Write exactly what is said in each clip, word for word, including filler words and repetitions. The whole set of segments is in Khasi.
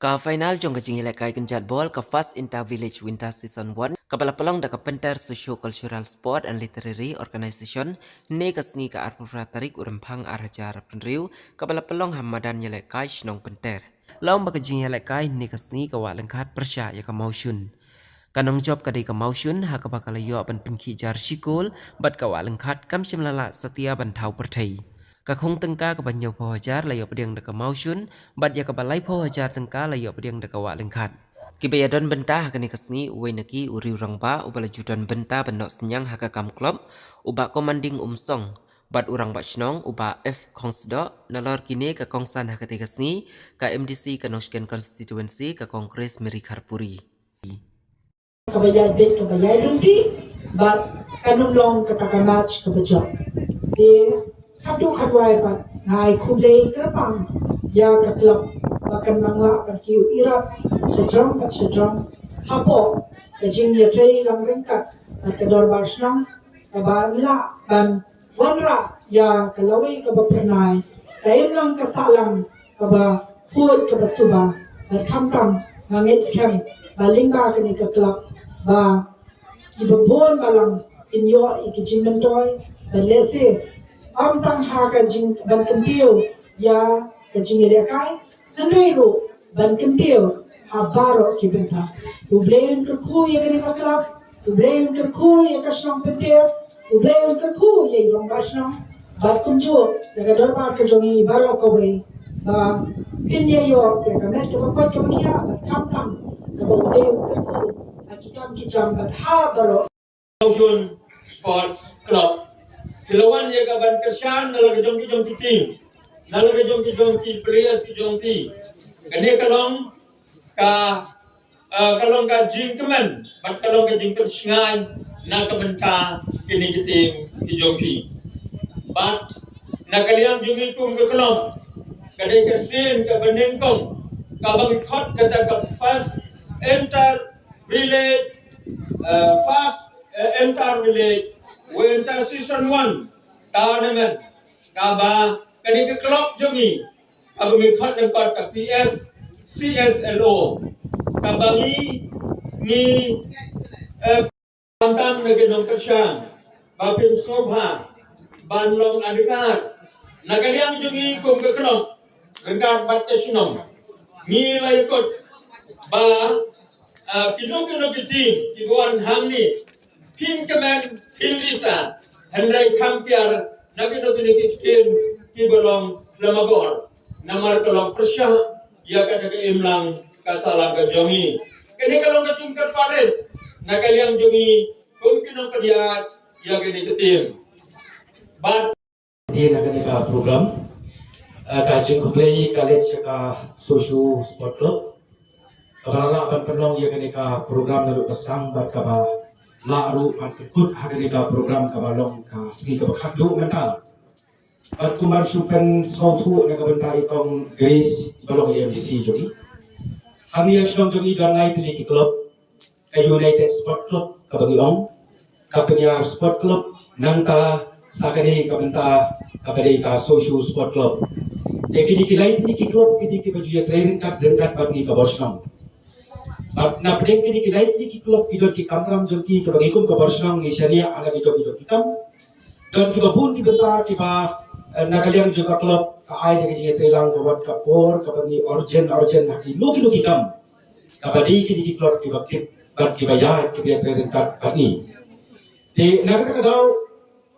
Ka final jong ka jingïalehkai kynjat bol ka First Inter Village Winter Season one, kaba la pynlong da ka Pynter Socio Cultural Sport and Literary Organization, hynne ka sngi ka arphew phra tarik u Rymphang ar hajar arphew hynriew, kaba la pynlong ha madan ïalehkai shnong Pynter. La ong ba ka jingïalehkai hynne ka sngi ka wah lyngkhat pyrshah ïa ka mawshun. Ka nongjop ka dei ka mawshun, ha kaba ka la ïoh ban pynkhih jar shikol, bad ka wah lyngkhat kam shym la lah satia ban thaw pyrthei. Ka khung tyngka kaba hynñiewphew hajar la ïoh pdiang da ka mawshun, bad ïa kaba laiphew hajar tyngka la ïoh pdiang da ka wah lyngkhat. Kiba ïadon bynta ha kane ka sngi, uwei na ki u riew rangbah uba la ju don bynta ban noh synñiang ha ka kam club, u Bah Commanding Umsong, bad u rangbah shnong u Bah F Khongsdoh. Nalor kine ka kongsan ha kata ka sngi, ka M D C ka Nongshken Constituency, ka Kong Grace Mary Kharpuri. Kaba ïai bit kaba ïai lynti, bad kan ym long kata ka match kaba jop. Te khadduh khadwai pat nga ai khublei kyrpang ïa ka club ba kan nang lah ban kiew ïarap shajrong bad shajrong hapoh ka jingïatrei lang ryngkat bad ka dorbar shnong, kaba lah ban wanrah ïa ka lawei kaba phyrnai, ka imlang ka sahlang kaba khuid kaba suba. Bad khamtam nga ngeit skhem ba lyngba kane ka club ba kiba bun balang kin ïoh ïa ki jingmyntoi, bad lehse ym tang ha ka jing ban kyntiew ïa ka jingïalehkai, hynrei ruh ban kyntiew ha baroh ki bynta. U Blei un kyrkhu ïa kane ka club, U Blei un kyrkhu ïa ka shnong Pynter, U Blei un kyrkhu ïa i rangbah shnong. Bad kumjuh ïa ka dorbar ka jong ngi baroh kawei, ba phin ïa ïoh ïa ka met kaba koit kaba khiah, bad khamtam kaba U Blei un kyrkhu ha ki kam ki jam bad ha baroh. Mawshun Sports Club ki la wan ïa ka ban kyrshan na la ka jong ki jong ki team, na la ka jong ki jong ki players ki jong ki. Kane ka long ka, eh, ka long ka jingkmen bad ka long ka jingpynshngaiñ na ka bynta kine ki team ki jong ki. Bad na ka liang jong ngi kum ka club, ka dei ka sien kaba nyngkong kaba ngi khot kata ka First Inter Village, eh, First, eh, Inter Village Winter Season one Tournament, kaba kane ka club jong ngi, kaba ngi khot lyngkot ka P S C S L O, kaba ngi, ngi, eh, khamtam na ki nongkyrshan ba phin sngewbha ban long adkar. Na ka liang jong ngi kum ka club ryngkat bad ka shnong, ngi la ïakut ba, ah, kino kino ki team kiba wan hangne phin kmen, phin lisa, hynrei kham pher na kino kino ki team kiba long lem akor. Namar ka long pyrshah ïa kata ka imlang ka sahlang ka jong ngi. Kane ka long ka jingkyrpad rit na ka liang jong ngi kum ki nongpynïaid ïa kane ka team. Bad dien na kane ka program, eh, ka jingkhublei ka leit sha ka Socio Sport Club kaba la lah ban pynlong ïa kane ka program naduh ba sdang bad kaba lah ruh ban pynkut ha kane ka program kaba long ka sngi kaba khatduh mynta. Bad kumba shu pynsngewthuh na ka bynta i Kong Grace iba long i M D C jong ngi, hangne ha shnong jong ngi don lai tylli ki club, ka United Sport Club kaba ngi ong, ka Pynïar Sport Club, nangta sa kane ka bynta kaba dei ka Socio Sport Club. Te kine ki lai tylli ki club ki dei kiba ju ïatrei ryngkat ryngkat bad ngi ka bor shnong. Bad na pdeng kine ki lai tylli ki club ki don ki kamram jong ki kaba ngi kum ka bor shnong ngi shaniah ha la ki jong ki jong ki kam. Don kiba bun ki bynta kiba, eh, na ka liang jong ka club ka ai da ka jingïatreilang ka wat ka por kaba ngi urgent urgent ha kino kino ki kam. Kaba dei kine ki club kiba kit bad kiba ïaid kiba ïatrei ryngkat bad ngi. Te na kata ka daw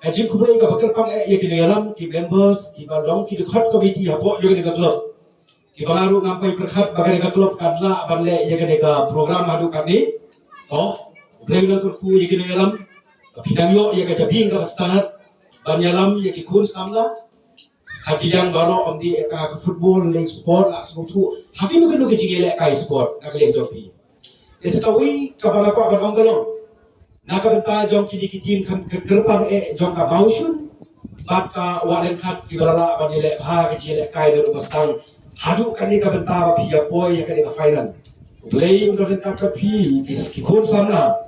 ka jingkhublei kaba kyrpang eh ïa ki nongïalam, ki members, kiba long ki dkhot committee hapoh jong kane ka club. Kiba nga ruh ngam poi pyrkhat ba kane ka club kan lah ban leh ïa kane ka program haduh katne. To, U Blei un kyrkhu ïa ki nongïalam ba phin nang ïoh ïa ka jabieng kaba stad ban ïalam ïa ki khun samla ha ki liang baroh, ym dei ïa ka football, lane sport, la sngewthuh ha kino kino ki jingïalehkai sport na ka liang jong phi. Te sa kawei kaba nga kwah ban ong ka long, na ka bynta jong kine ki team kham kyrpang eh jong ka mawshun bad ka wah ryngkat kiba la lah ban ïaleh bha ka jingïalehkai naduh ba sdang haduh kane ka bynta ba phi ïa poi ïa kane ka final. U Blei un don ryngkat bad phi, ki, ki khun samla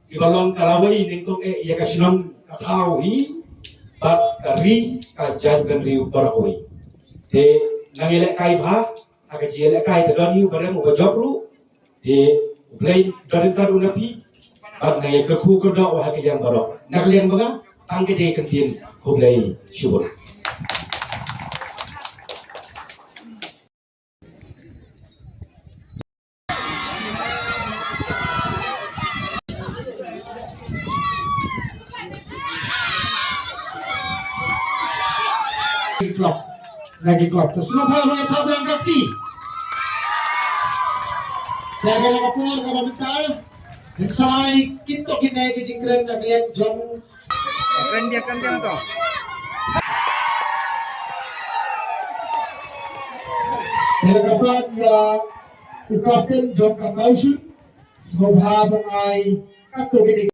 kiba long ka lawei nyngkong eh ïa ka shnong, ka thaw hi bad ka ri, ka jaitbynriew baroh kawei. Te nang ïalehkai bha, Ha ka jingïalehkai te don ïa u barem uba jop ruh. Te U Blei don ryngkat u na phi. Bad nga ïa kyrkhu kyrdoh ha ka liang baroh. Na ka liang ba nga tang ka jingïakyntien. Khublei shibun. Klok. Lagi klok. Te sngewbha ban ïa thap lang ka kti. Te ka long ka por kaba mynta. Ngin sa ai kito kine ki jingkren na ka liang jong Kren dia, kren dia to. Te ka pat ïa u kapten jong ka Mawshun. Sngewbha ban ai katto kine